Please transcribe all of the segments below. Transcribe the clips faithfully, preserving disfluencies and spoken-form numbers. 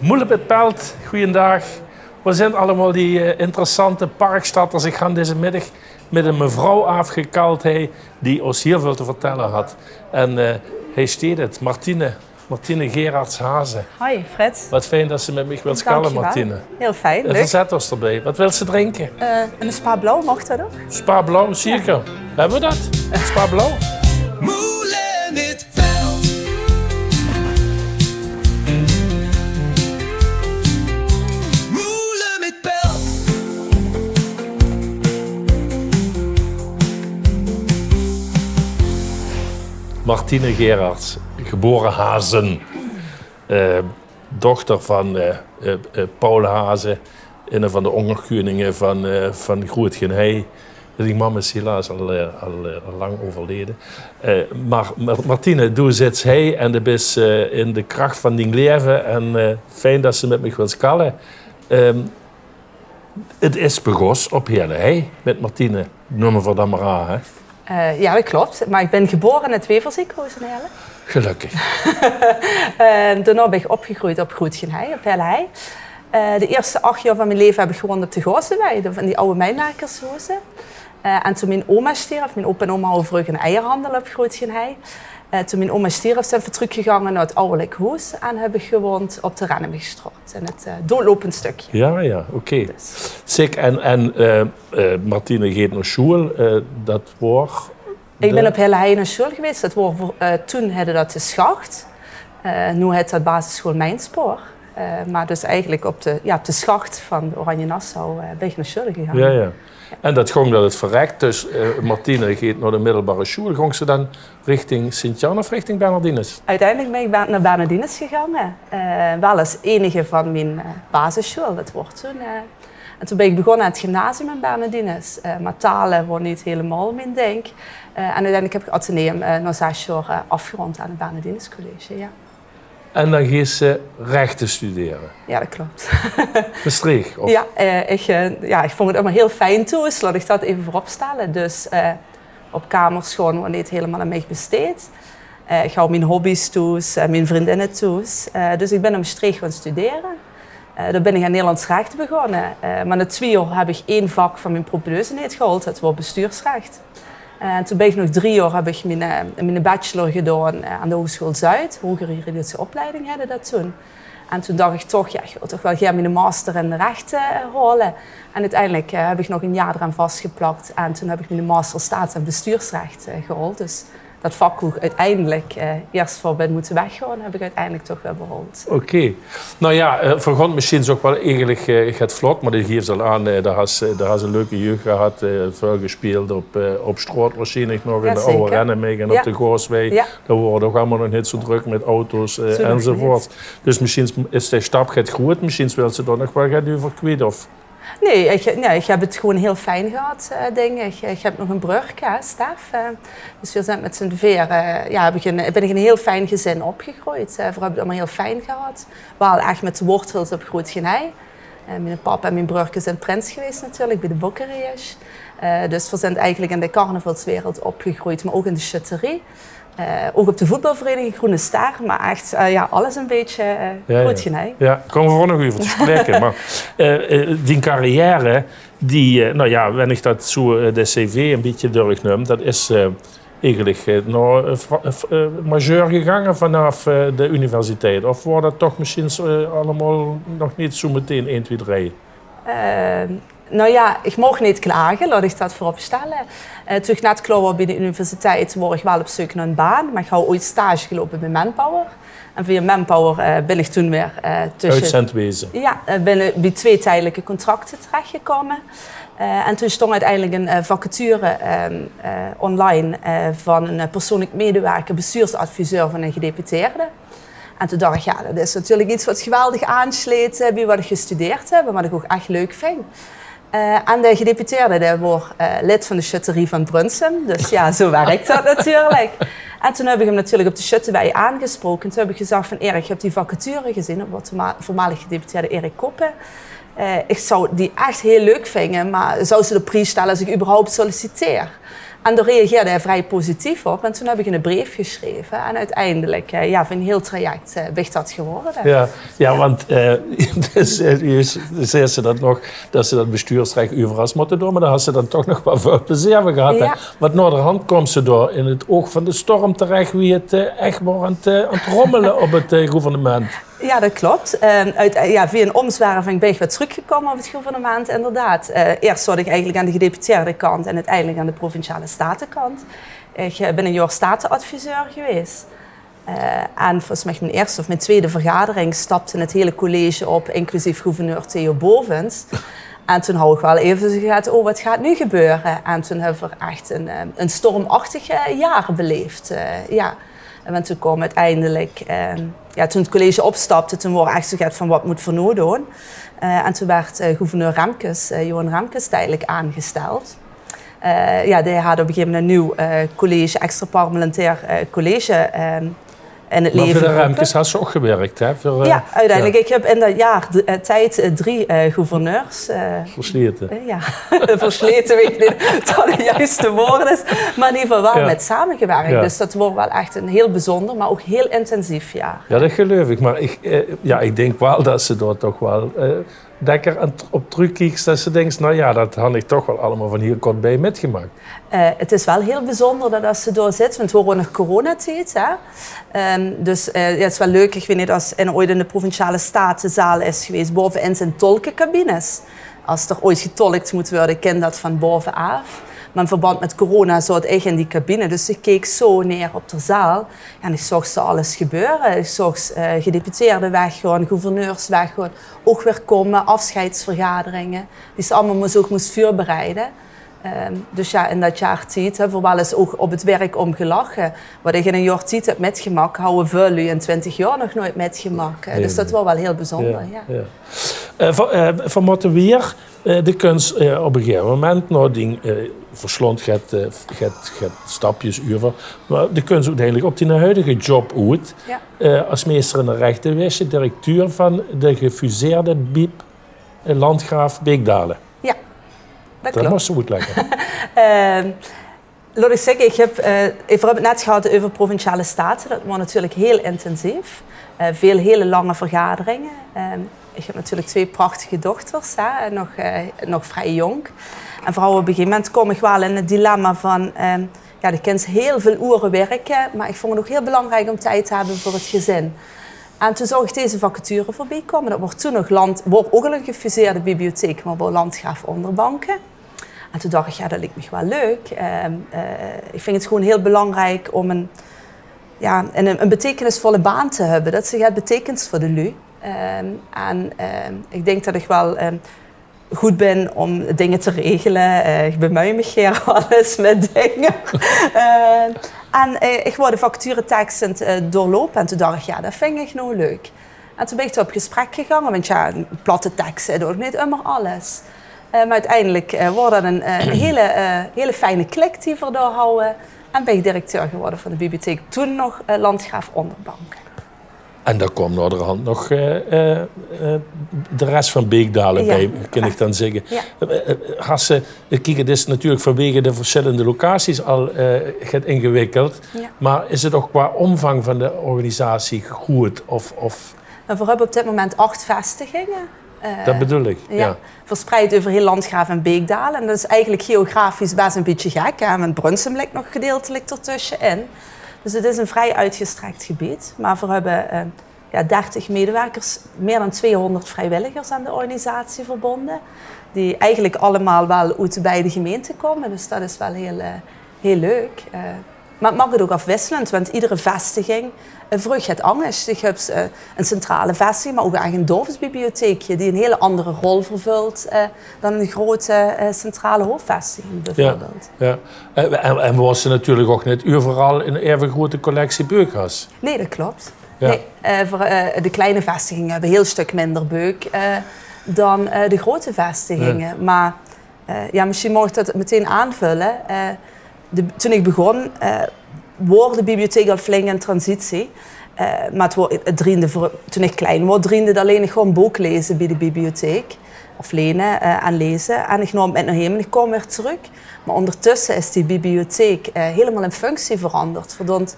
Moele mit Pelt, goojendaag. Wo zint allemaol die, eh, interessante Parkstadters? Ich han dezen middig mit ein mevrouw aafgekald, hè, die ós hieël väöl te vertèlle hat. En, eh, hie steit 't. Martine, Martine Gerards-Hazen. Hoi, Frits. Wat fijn det se mit mich wils kalle, Martine. Dankjewel. Hieël fijn, leuk. Verzet ós d'rbie. Wat wils se drinke? Eh, ein Spa Blauw, maag det ouch? Spa Blauw, zeker. Jao. Höbbe v'r det? Spa Blauw? Moele mit Pelt. Moele mit Pelt. Martine Gerards, gebore Hazen. Eh, dochter van, eh, eh, eh, Paul Hazen, eine van de óngerkeuninge van, eh, van Groot-Genhei. Dien mam is helaas al, eh, al, eh, al lang euverleje. Eh, mer, mer Martine, doe zits hie en doe bis, eh, in de krach van dien laeve. En, eh, fijn det se mit mich wils kalle. Ehm, 't Is begós op Heële Hei mit Martine, neume v'r dan mer aan, hè? Eh, jao, det klop. Mer ich bön gebore in 't Weverziekenhoes in Heële. Gelökkig. Eh, daonao bön ich opgegreujd op Groot-Genhei, op Heële Hei. Eh, de ieëste ach jaor van mien laeve höb ich gewoeënd op de Goosewei, de, van die aw mijnwerkershoeëze. Eh, en toen mien oma stierf, mien opa en oma hawwe vreuger eine eierhandel op Groot-Genhei. Eh, toen mien oma stierf, zeen v'r trökgegange nao 't awwerlik hoes en höb ich gewoeënd op de Rennemegestraot. En 't, eh, doorlopend stökske. Jao, jao, oké. Dus. Zèk, en, en, eh, eh, Martine geet nao sjoeël, eh, det waor Ich bön op Heële Hei nao sjoeël gewaes. Det waor, eh, toen heette det de Schacht. Eh, noe heit det basissjoeël Meinspoor. Eh, mer dus eigelik op de, jao, op de Schacht van Oranje-Nassau, eh, bön ich nao sjoeël gegange. Jao, jao. En det góng det 't verrek. Dus, eh, Martine geet nao de middelbare sjoeël. Góngs se dan richting Sint-Jan of richting Bernardinus? Oeteindelik bön ich Ber-, nao Bernardinus gegange. Eh, waal es einige van mien, eh, basissjoeël. Det waor toen, eh, en toen bön ich begonne aan 't gymnasium in Bernardinus. Eh, mer taal waor neet hielemaol mien dink. Eh, en oeteindelik höb ich 't atheneum, eh, nao zès jaor, eh, aafgeróndj aan 't Bernardinus College, jao. En dan geis se rechte studere? Jao, det klop. Mestreech, of? Jao, eh, ich, eh, jao, ich vónj 't ummer hieël fijn thoes, laot ich det effe veurop stelle. Dus, eh, op kamers gewoeën waor neet hielemaol aan mich besteed. Eh, ich haw mien hobby's thoes, eh, mien vriendinne thoes. Eh, dus ich bön in Mestreech gaon studere. Eh, dao bön ich aan Nederlands rech begonne. Eh, mer nao twieë jaor höb ich ein vak van mien propedeuse neet gehaold. Det waor bestuursrech. Eh, en toen bön ich nog drie jaor, höb ich mien, eh, mien bachelor gedaon, eh, aan de Hogeschool Zuid. Hogere juridische opleiding heette det toen. En toen dach ich toch, jao, ich wil toch waal gaer mien master in de rechte, eh, haole. En oeteindelik, eh, höb ich nog ein jaor d'raan vasgeplak. En toen höb ich mien master staats- en bestuursrech, eh, gehaold. Dus det vak wo ich oeteindelik, eh, ieërs veur bön mótte weggaon, höb ich oeteindelik toch weer behaold. Oké. Noe jao, eh, v'r gaon mesjiens ouch waal eigelik, eh, get vlot, mer det geefs al aan, eh, doe has, eh, doe has ein leuke jeug gehad, eh, väöl gespeeld op, eh, op straot waarsjienlik nog, in de Aw Rennemeeg en op de Gooswei. Jao. Dao waor 't ouch allemaol nog neet zo drök mit auto's, eh, enzovoort. Dus mesjiens is de stap get groeët, mesjiens wils se dao nog waal get euver kwiet, of? Nae, ich, nae, ich höb 't gewoeën hieël fijn gehad, eh, dink ich. Ich höb nog ein brörke, hè, Stef. Eh, dus veer zeen mit z'n veer, eh, jao, höb ich ein, bön ich in ein hieël fijn gezin opgegreujd. Eh, veer höbbe 't allemaol hieël fijn gehad. Waal ech mit de wortels op Groot-Genhei. Eh, mien pap en mien brörke zeen prins gewaes natuurlik bie de Bokkerieërs. Eh, dus veer zeen eigelik in de carnavalswereld opgegreujd, mer ouch in de sjötterie. Eh, ouch op de voetbalvereniging Groene Ster, mer ech, eh, jao, alles ein bietje, eh, Groot-Genhei. Jao, kómme v'r nog euver te spraeke. Mer, eh, eh, dien carrière, die, eh, noe jao, wen ich det zo, eh, de cv ein bietje durchneum, det is, eh, eigelik, eh, nao, eh, fra-, eh, f-, eh, majeur gegange vanaaf, eh, de universiteit. Of waor det toch mesjiens, eh, allemaol nog neet zo meteen ein, twieë, drei? Ehm, Noe jao, ich maag neet klage, laot ich det veurop stelle. Eh, toen ich net klaor waor bie de universiteit, waor ich waal op zeuk nao ein baan, mer ich haw oeats stage geloupe bie Manpower. En via Manpower, eh, bön ich toen weer, eh, tösse... Oetzendweze. Jao, eh, bön ich bie twee tiedelike contracte terechgekómme. Eh, en toen stóng oeteindelik ein, eh, vacature, ehm, eh, online, eh, van ein, eh, persoonlik medewerker, bestuursadviseur van ein gedeputeerde. En toen dach ich, jao, det is natuurlik get waat geweldig aansleet, eh, bie waat ich gestudeerd höb en waat ich ouch ech leuk vinj. Eh, en de gedeputeerde, dae waor, eh, lid van de sjötterie van Brunssum. Dus jao, zo wirk det natuurlik. En toen höb ich 'm natuurlik op de sjöttewei aangesproke. En toen höb ich gezag van: "Erik, ich höb die vacature gezeen", det waor de ma-, veurmalig gedeputeerde Erik Koppen. Eh, ich zou die ech hieël leuk vinje, mer zous se det op pries stelle es ich überhaupt solliciteer? En dao reageerde hae vrij positief op. En toen höb ich 'ne breef gesjreve. En oeteindelik, eh, jao, veur 'n hiel traject, eh, bin ich dat gewore. Jao, jao, want, eh, dus, eh, zeet ze dat nog, dat ze dat besjtuursrech euveral mótte doon, mer dao has ze dan toch nog waal väöl plezeer van gehad, hè? Jao. Want naoderhand kóms se dao in 't oug van de storm terech, wie 't, eh, ech waor aan 't, eh, aan 't rommele op 't, eh, gouvernement. Jao, dat klop. Ehm, oet, eh, jao, via 'n ómzwerving bin ich weer trökgekómme op 't gouvernement, inderdaad. Eh, iers zoot ich eigelik aan de gedeputeerde kant en oeteindelik aan de provinciale statenkant. Ich, eh, bin 'n jaor statenadviseur gewaes. Eh, en volges mich mien ierste of mien twiede vergadering stapde 't hiele college op, inclusief gouverneur Theo Bovens. En toen haw ich waal eve zoe gehad: "Oh, wat geit noe gebeure?" En toen höbbe v'r ech 'n, eh, 'n stormachtig, eh, jaor beleef. Eh, jao. En toen kwaam oeteindelik, eh, jao, toen 't college opstapde, toen waor ech zoe get van: "Wat mótte v'r noe doon?" Eh, en toen woort, eh, gouverneur Remkes, eh, Johan Remkes, tiedelik aangesteld. Eh, jao, dae haw op e gegeve moment 'n nuuj, eh, college, extraparlementair, eh, college, eh, in 't laeve gerope. Mer veur de Remkes has se ouch gewirk, hè? Veur, eh, jao, oeteindelik. Jao. Ich höb in dat jaor d-, eh, tied, eh, drie, eh, gouverneurs, eh, verslete. Eh, jao, verslete, weit ich neet of dat 't juiste waord is, mer in eder geval waal, jao, mit samegewirk. Jao. Dus dat waor waal ech 'n hiel bezunjer, mer ouch hiel intensief jaor. Jao, dat geluif ich. Mer ich, eh, jao, ich dink waal dat se dao toch waal, eh, dèkker aan t-, op trökkieks, dat se dinks: "Nou jao, dat han ich toch waal allemaol van hiel kortbie mitgemaak." Eh, 't is waal hiel bezunjer dat, es se dao zits, want 't waor ouch nog coronatied, hè. Ehm, dus, eh, jao, 't is waal leuk, ich weit neet es ein oeats in de Provinciale Statenzaal is gewaes, baove-in zeen tolkecabines. Es d'r oeats getolk mót waere, kin dat van baove-aaf. Mer in verband mit corona zoot ich in die cabine, dus ich keek zoe neer op de zaal. Jao, en ich zoog zoe alles gebeure. Ich zoog, eh, gedeputeerde weggaon, gouverneurs weggaon, ouch weer kómme, aafsjeidsvergaderinge, die se allemaol mós, ouch mós veurbereide. Ehm, dus jao, in dat jaor tied höbbe v'r waal ins ouch op 't wirk óm gelache. Wat ich in ein jaor tied höb mitgemaak, hawwe väöl luuj in twintig jaor nog noeats mitgemaak. Eh, dus dat waor waal hiel bezunjer, jao. Jao. Eh, v'r, eh, v'r mótte weer, eh, de kuns, eh, op e gegeve moment, nao dien, eh, v'r slaon get, eh, get, get stapkes euver, mer de kuns oeteindelik op dien huidige job oet, jao, eh, es meester in de rechte, waers se directeur van de gefuseerde bieb, eh, Landgraaf Beekdaelen. Jao, dat klop. Dat mós se oetlègke. Ehm, Laot ich zègke, ich höb, eh, v'r höbbe 't net gehad euver Provinciale Staten. Dat waor natuurlik hiel intensief. Eh, väöl hiel lange vergaderinge. Ehm, ich höb natuurlik twee prachtige dochters, hè, en nog, eh, nog vrij jónk. En veural op e gegeve moment kwaam ich waal in 't dilemma van, ehm, jao, de kins hiel väöl oere wirke, mer ich vónj 't ouch hiel belangriek óm tied te höbbe veur 't gezin. En toen zaog ich deze vacature veurbie kómme. Dat waor toen nog land-, waor ouch al 'n gefuseerde bibliotheek, mer waor Landgraaf Onderbanken. En toen dach ich, jao, dat liek mich waal leuk. Ehm, eh, ich vinj 't gewoen hiel belangriek óm 'n, jao, 'n, 'n betekenisvolle baan te höbbe. Dat se get betekens veur de luuj. Ehm, en, ehm, ich dink dat ich waal, ehm, good bin óm dinger te regele. Eh, ich bemuuj mich gaer waal ins mit dinger. Ehm, en, eh, ich wou de vacature tekstend, eh, doorloupe. En toen dach ich, jao, dat vinj ich noe leuk. En toen bin ich d'r op gesprek gegange, want jao, platte tekste, dat is ouch neet ummer alles. Eh, mer oeteindelik, eh, waor dat 'n, eh, hiele, eh, hiele fijne klik die v'r dao hawwe. En bin ich directeur gewore van de bibliotheek, toen nog, eh, Landgraaf Onderbanken. En dao kwaam naoderhand nog, eh, eh, eh, de res van Beekdaelen, jao, bie, kin ich dan zègke. Jao. Eh, eh, has se, eh, kiek, 't is natuurlik vanwege de versjillende locaties al, eh, get ingewikkeld. Jao. Mer is 't ouch qua ómvang van de organisatie good of, of Nou, v'r höbbe op dit moment ach vestiginge. Eh, dat bedoel ich, jao, jao. Verspreid euver hiel Landgraaf en Beekdaelen. En dat is eigelik geografisch bès e bietje gek, hè, want Brunssum lik nog gedeeltelik d'r tösje-in. Dus 't is e vrij oetgestrek gebied. Mer v'r höbbe, eh, jao, dertig medewerkers, mieë dan tweehóngerd vriewilligers aan de organisatie verbónje. Die eigelik allemaol waal oet de beide gemeinte kómme. Dus dat is waal hiel, eh, hiel leuk. Eh, Mer 't maak 't ouch aafwisselend, want iedere vestiging, eh, vreug get angers. Doe höbs, eh, 'n centrale vestiging, mer ouch eigelik 'n dörpsbibliotheekje die 'n hiel anger rol vervölt, eh, dan 'n groete, eh, centrale hoofvestiging beveurbeeld. Jao, jao. En, en, en waors se natuurlik ouch neet euveral 'n eve groete collectie beuk has. Nae, dat klop. Jao. Nae, eh, veur, eh, de kleine vestiginge höbbe hiel stök minder beuk, eh, dan, eh, de groete vestiginge. Jao. Mer Eh, jao, mesjien maag ich dat meteen aanvölle. Eh, de, toen ich begón, eh, waor de bibliotheek al flink in transitie. Eh, maar het wo-, het driende veur, toen ich klein woor, driende het allein nog gewoon book leze bie de bibliotheek. Of lene, eh, en leze. En ich noom het mit nao heem en ich koom weer trök. Maar ondertösse is die bibliotheek, eh, hielemaol in functie veranderd. Verdoond,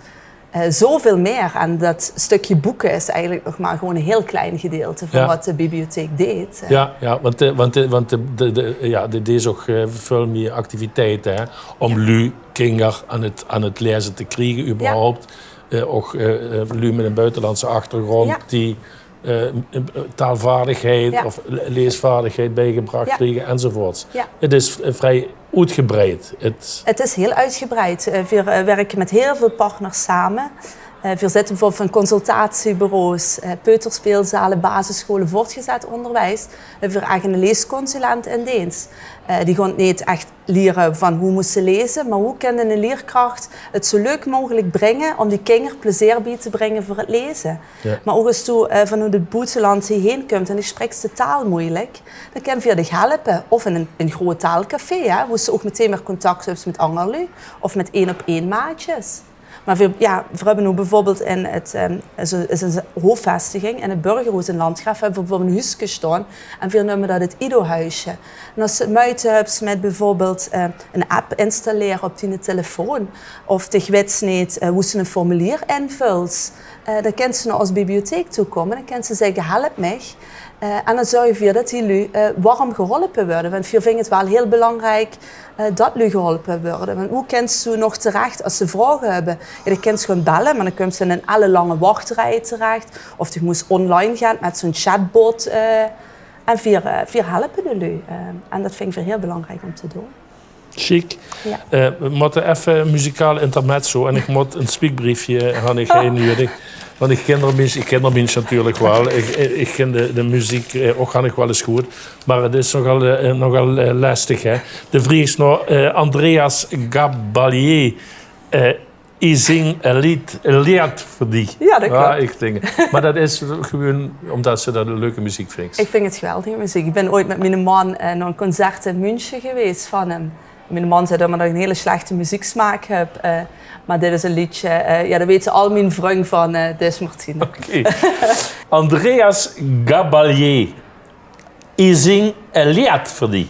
eh, zoväöl mier. En det stökske boeke is eigelik nog maar gewoon ein hiel klein gedeelte van wat de bibliotheek deej. Eh. Ja, ja, want, de, want, de, want de, de, de, ja, de, d'r is ouch, eh, väöl mier activiteite, hè, om luuj, kinger aan het, aan het leze te kriege überhaupt. Eh, ouch, eh, eh, luuj mit ein boetelandse achtergróndj die, eh, taalvaardigheid of le-, leesvaardigheid biegebrach kriege enzovoorts. Het is, eh, vrie oetgebreid. Het Het is hiel oetgebreid. Eh, veer, eh, wirke mit hiel väöl partners same. Eh, veer zitte bieveurbeeld van consultatiebureaus, eh, peuterspeelzale, basissjole, veurtgezat óngerwies. En veer höbbe ein leesconsulent in deens. Eh, die gaon neet ech liere van wie mós se leze, maar wie kan ein leerkrach het zo leuk meugelik bringe om die kinger plezeer bie te bringe veur het leze. Maar ouch es doe, eh, vanoet het boeteland hiehaer kums en doe spriks de taal meujelik, dan kinne veer dich helpe. Of in ein, ein groot taalcafé, hè, wo se ouch metein weer contact höbs mit anger luuj of mit ein-op-ein maatjes. Maar veer, ja, veer höbbe noe bieveurbeeld in het, ehm, is ein, is ein hoofvestiging, in het Burgerhoes in Landgraaf höbbe veer bieveurbeeld ein huuske staon en veer neume det het Ido-huuske. En es se meujte höbs mit bieveurbeeld, eh, ein app installere op diene telefoon of dich wits neet, eh, wie se ein formulier invuls, eh, dan kins se nao ós bibliotheek toe kómme en dan kins se zègke: "Help mich." Eh, en dan zörge veer det die luuj, eh, werm geholpe weure. Want veer vinge het waal hiel belangriek, eh, det luuj geholpe weure. Want wie kins se nog terech es se vraoge höbs? Ja, dan kins se gewoon belle, maar dan kums se in ein ellenlange wachtrij terech. Of doe mós online gaon mit zo'n chatbot. Eh, en veer, eh, veer helpe de luuj. Eh, en det vinge veer hiel belangriek om te doon. Sjiek. Eh, veer mótte effe ein muzikaal intermezzo en ich mót ein spiekbriefke, han ich hie nuuedig. Want ich kin d'r mins, ich kin d'r mins natuurlik waal. Ich, ich, ich kin de, de meziek, eh, ouch han ich waal ins good. Maar het is nogal, eh, nogal, eh, lestig, hè. De vraog is nao, eh, Andreas Gabalier. Eh, ich zing ein leed, ein leed veur dich. Ja, det klop. Ich zing. Maar det is gewoon ómdet se det ein leuke meziek vinjs. Ich vinj het geweldige meziek. Ich bin ooit mit miene man, eh, nao ein concert in München gewees van häöm. Miene man zaet ummer det ich ein hiel slechte muzieksmaak höb. Eh, maar dit is ein leedje, eh, ja, dao weite al mien vrunj van, eh, dit is Martine. Oké. Andreas Gabalier. Ich zing ein leed veur dich.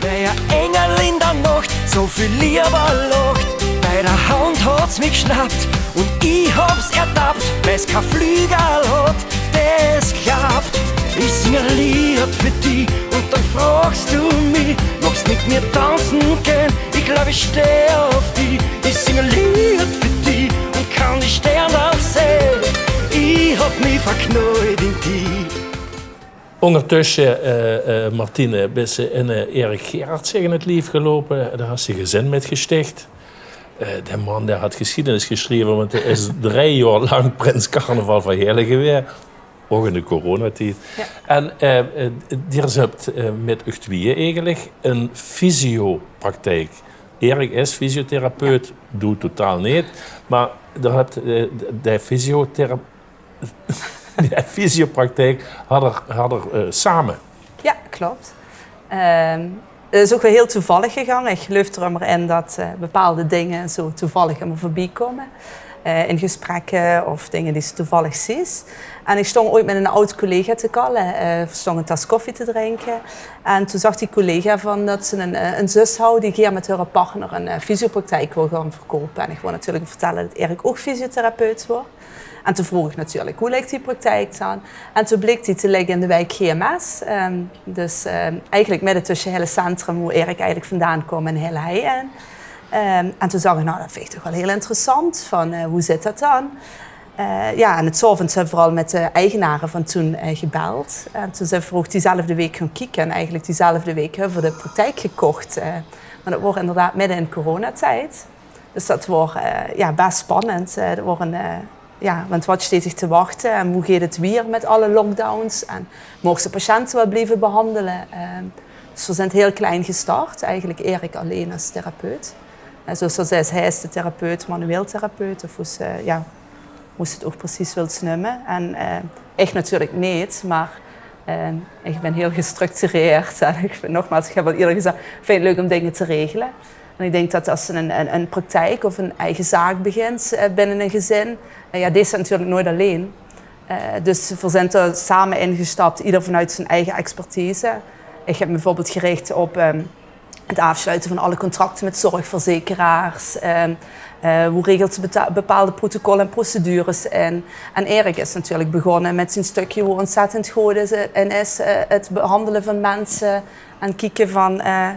Wie ein Engel in der Nacht, so viel Liebe lacht. Bei der Hand hat sie mich geschnappt und ich habe sie ertappt. Weil sie keinen Flügel hat, der sie klappt. Ich singe ein Leed für dich und dann fragst du mich: „Magst mit mir tanzen gehen? Ich glaube, ich stehe auf dich.“ Ich singe ein Leed für dich und kann die Sterne sehen. Ich habe mich verknallt in dich. Óngertösse, eh, eh, Martine, bis se eine, eh, Erik Gerards in het leef geloupe. Dao has se gezin mit gestich. Eh, de man, dae haet gesjiedenis gesjreve, want hae is drie jaor lank prins carnaval van Heële gewaes. Ouch in de coronatied. Ja. En, eh, eh, doe höb, eh, mit uch twieë eigelik ein fysiopraktijk. Erik is fysiotherapeut, doe totaal neet. Maar doe höb, eh, de, de fysiothera-, de fysiopraktijk hat geer, hat geer, eh, same. Ja, klop. Ehm, het is ouch waal hiel toevallig gegange. Ich geluif d'r ummer in det, eh, bepaalde dinger zo toevallig ummer veurbie kómme. Eh, in gesprekke of dinger die se toevallig zuus. En ich stóng ooit mit ein aod-collega te kalle, eh, veer stónge ein tas koffie te drinke. En toen zag die collega van det ze ein, eh, ein zus haw die gaer mit häöre partner ein, eh, fysiopraktijk wól gaon verkoupe. En ich wól natuurlik vertelle det Erik ouch fysiotherapeut waor. En toen vroog ich natuurlik: "Wie ligk die praktijk dan?" En toen bleek die te ligke in de wiek G M S. Ehm, dus, ehm, eigelik midde tösse Heële Centrum, wo Erik eigelik vandaan kump, en Heële Hei in. Ehm, en toen zag ich: "Nou, det vinj ich toch waal hiel interessant. Van, eh, wie zit det dan?" Eh, ja, en 's aoves höbbe veer al mit de eigenare van toen, eh, gebeld. En toen zeen veer ouch diezelfde wiek gaon kieke. En eigelik diezelfde wiek höbbe veer de praktijk gekoch. Eh, maar det waor inderdaad midde in coronatied. Dus det waor, eh, ja, bès spannend. Eh, det waor ein, eh, ja, want wat steit dich te wachte en wie geit het wiejer mit alle lockdowns? En moge de patiënte waal blieve behandele? Eh, dus veer zeen hiel klein gestart, eigelik Erik allein es therapeut. Eh, zoals se zaes, hae is de therapeut, manueel therapeut, of wie se, ja, wie se het ouch precies wils neume. En, eh, ich natuurlik neet, maar, eh, ich bin hiel gestructureerd. En ich bin, nogmaals, ich höb al eerder gezag, ich vinj het leuk om dinger te regele. En ich dink det es se ein, ein, ein praktijk of ein eige zaak begins, eh, binne ein gezin, eh, jao, deis se det natuurlik noeit allein. Eh, dus veer zint d'r same in gestap, ieder vanuit zien eige expertise. Ich höb mich bieveurbeeld gerich op, ehm, het aafsloete van alle contracte mit zorgverzekeraars. Ehm, eh, wie regels se beta-, bepaalde protocolle en procedures in. En Erik is natuurlik begós mit zien stökske, wo ontzettend good is, eh, in is, eh, het behandele van minse en kieke van, eh,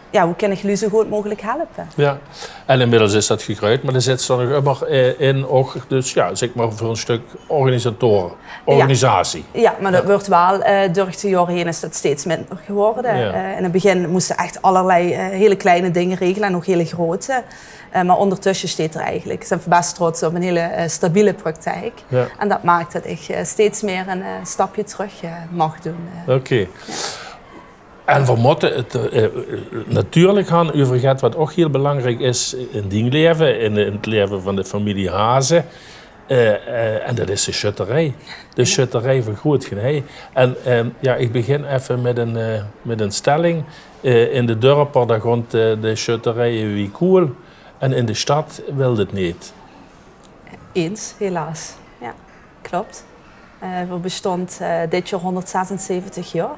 jao, wie kin ich luuj zo good meugelik helpe? Jao, en inmiddels is det gegreujd, mer d'r zit d'r nog ummer, eh, in, ouch, dus jao, zègk mer veur ein stök organisator, organisatie. Jao, mer det wuuert waal, eh, durch de jaore haer is det steeds minder gewore. Jao. Eh, in het begin mós se ech allerlei, eh, hiel klein dinger regele en ouch hiel groete. Eh, mer óngertösse steit d'r eigelik, zeen v'r bès trots op, ein hiel, eh, stabiele praktijk. Jao. En det maak det ich, eh, steeds mieër ein, eh, stepke trök, eh, maag doon, eh. Oké. En v'r mótte het, eh, natuurlik han euver get wat ouch hiel belangriek is in dien laeve, in, in het laeve van de femilie Haze. Eh, eh, en det is de sjötterie. De sjötterie van Groot Genei. En, ehm, jao, ich begin effe mit ein, eh, mit ein stelling. Eh, in de dörper, dao góng, eh, de sjötterie wie koel. En in de stad wilt het neet. Ins, helaas. Jao, klop. Eh, veer bestónge, eh, dit jaor hónderdzesenzeventjig jaor.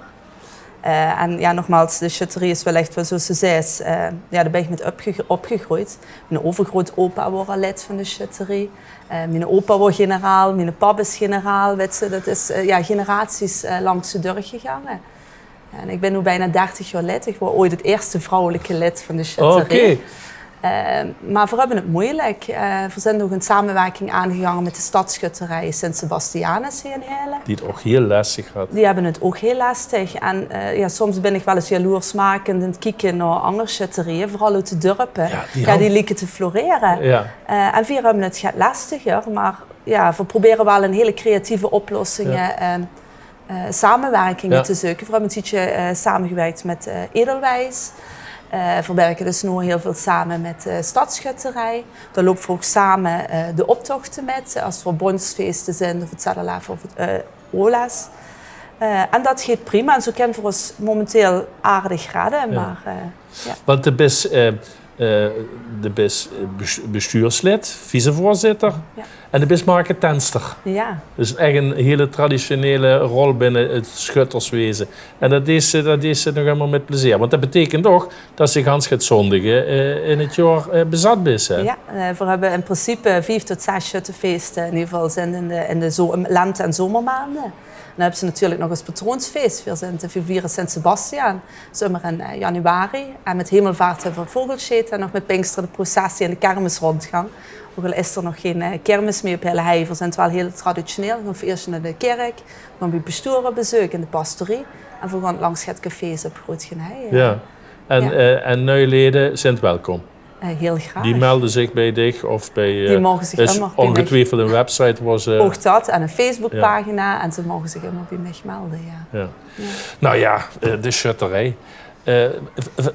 Eh, en jao, nogmaals, de sjötterie is wellich waal, zoeas se zaes, eh, jao, dao bön ich mit opge-, opgegreujd. Miene euvergrootopa waor al lid van de sjötterie. Eh, miene opa waor generaal, miene pap is generaal, wits se, det is, eh, jao, generaties, eh, langs de deur gegange. En ich bön noe bekans dertig jaor lid. Ich waor ooit het ierste vrouwelike lid van de sjötterie. Oké. Eh, mer veer höbbe het meujelik. Eh, veer zint nog ein samewirking aangegange mit de stadsjötterie Sint Sebastianus hie in Heële. Die het ouch hiel lestig hat. Die höbbe het ouch hiel lestig. En, eh, jao, soms bön ich waal ins jaloers makend aan het kieke nao anger sjötterieë, veural oet de dörper. Jao, die lieke te florere. Jao. Eh, en veer höbbe het get lestiger, mer jao, veer probere waal ein hiel creatieve oplossing, eh, eh, samewirkinge te zeuke. Veer höbbe ein tiedje, eh, samegewirk mit, eh, Edelweiss. Eh, veer wirke dus noe hiel väöl same mit, eh, Stadsjötterie. Dao loupe veer ouch same, eh, de optochte mit. Es veer bóndsfeeste zeen, of het ZLF of het, eh, OLAS. Eh, en det geit prima. En zo kinne veer ós momenteel aardig redde. Jao. Mer, eh, jao. Want de bis, eh, Eh, de bis, eh, bes-, bestuurslid, vicevoorzitter. Jao. En de bis marketenster. Jao. Dus ech ein hiel traditionele rol binne het sjötterswaeze. En det deis se, det deis se nog ummer mit plezeer. Want det beteikent ouch det se gans get zóndige, eh, in het jaor, eh, bezat bis, hè? Jao, eh, veer höbbe in principe vief tot zes sjöttefeeste, in eder geval zeen in de, in de zo-, lente- en zomermaonde. Dan höbs se natuurlik nog ós patroonsfees. Veer zint, eh, veer viere Sint Sebastiaan. Zómmer in, eh, januari. En mit Hemelvaart höbbe veer Vogelsjeete en nog mit Pinkster de processie en de kermisróndjgang. Ouch al is d'r nog gein, eh, kermis mieë op Heële Hei, veer zint waal hiel traditioneel. Dan gaon veer ieërs nao de kèrk, dan bie bestuur op bezeuk in de pastorie. En veer gaon langs get cafés op Groot Genei, eh. Jao. En, eh, en nuuj leje zint welkom. Eh, hiel graag. Die melde zich bie dich of bie, eh, Die moge zich ummer bie mich. Óngetwiefeld ein website waor ze. Ouch det, en ein Facebookpagina. En ze moge zich ummer bie mich melde, jao. Jao. Jao. Nou jao, eh, de sjötterie. Eh, v-, v-,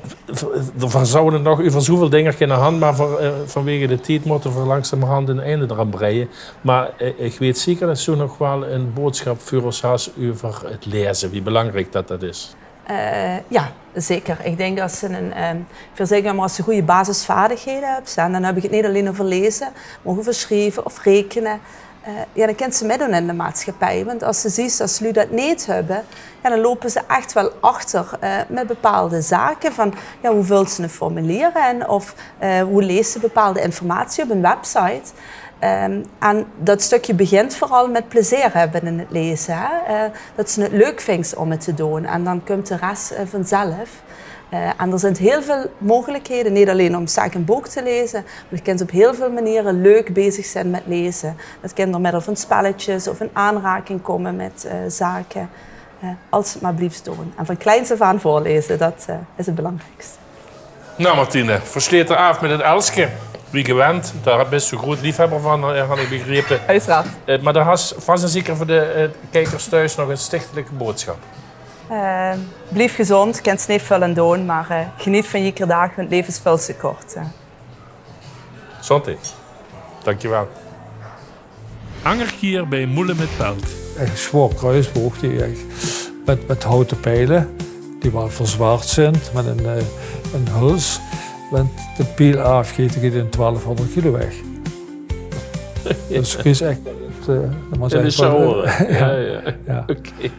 v-, veer zouwe nog euver zoeväöl dinger kinne han, mer veur, eh, vanwege de tied mótte veer langzamerhand ein einde d'raan breie. Mer, eh, ich weit zeker det doe nog waal ein boodsjap veur ós has euver het laeze, wie belangriek det det is. Eh, jao, zeker. Ich dink es se ein, ehm, veer zègke mer, es se gooj basisvaardighede höbs, hè, en dan höb ich het neet allein euver laeze, mer ouch euver sjrieve of raekene. Eh, jao, dan kins se mitdoon in de maatsjappij. Want es se zuus, es luuj det neet höbbe, jao, dan loupe ze ech waal achter, eh, mit bepaalde zake. Van, jao, wie völs se ein formulier in? Of, eh, wie lees se bepaalde informatie op ein website? Ehm, en det stökske begint veural mit plezeer höbbe in het laeze, hè. Eh, det se het leuk vinjs óm het te doon. En dan kump de res, eh, vanzelf. Eh, en d'r zint hiel väöl meugelikhede, neet allein óm sec ein book te laeze, mer de kins op hiel väöl maniere leuk bezig zeen mit laeze. Det kin door middel van spelletjes of in aanraking kómme mit, eh, zake. Eh, es se het mer bliefs doon. En van kleins aaf aan veurlaeze, det, eh, is het belangriekste. Nou, Martine, veer sjlete aaf mit het elske. Wie gewend, dao bis se groeët leefhöbber van, eh, han ich begrepe. Oeteraard. Eh, mer doe has vas en zeker veur de, eh, kiekers thoes nog ein stichtelijke boodsjap. Eh, blief gezónd, kins neet väöl aan doon, mer, eh, geneet van jidder daag, want 't laeve is väöl te kort, eh. Gezóndheid. Dankjewel. Anger kier bie Moele mit Pelt. Ech zwaor kruusboog, die ech mit, mit houte piele, die waal verzwaard zint, mit ein, eh, ein huls. Wen de piel aafgeit, dan geit 'r in twelfhónderd kilo weg. Dus 't is ech, eh, det mót ich zègke, van, ja, ja. Oké.